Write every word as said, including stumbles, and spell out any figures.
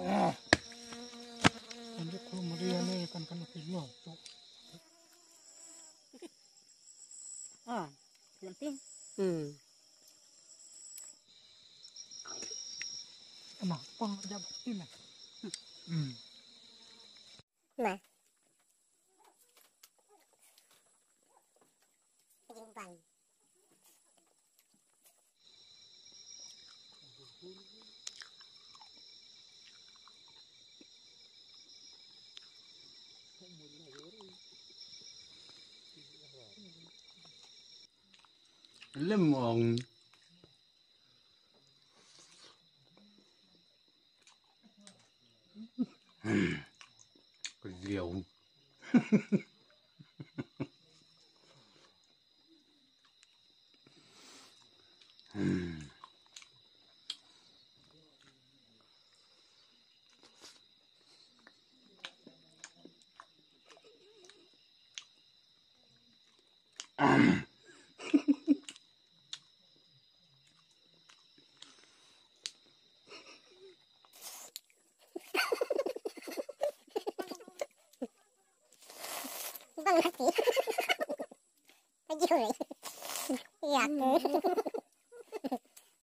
Ah. Kan je ko mari ane kan kan pin no. Ah, kan pin. Hmm. Ama, pang jab pin. Hmm. Ma. Jumpan. Lem ong. Hmm. Ka diaw. Hmm. Bang lagi. Lagi, weh. Iya, ke.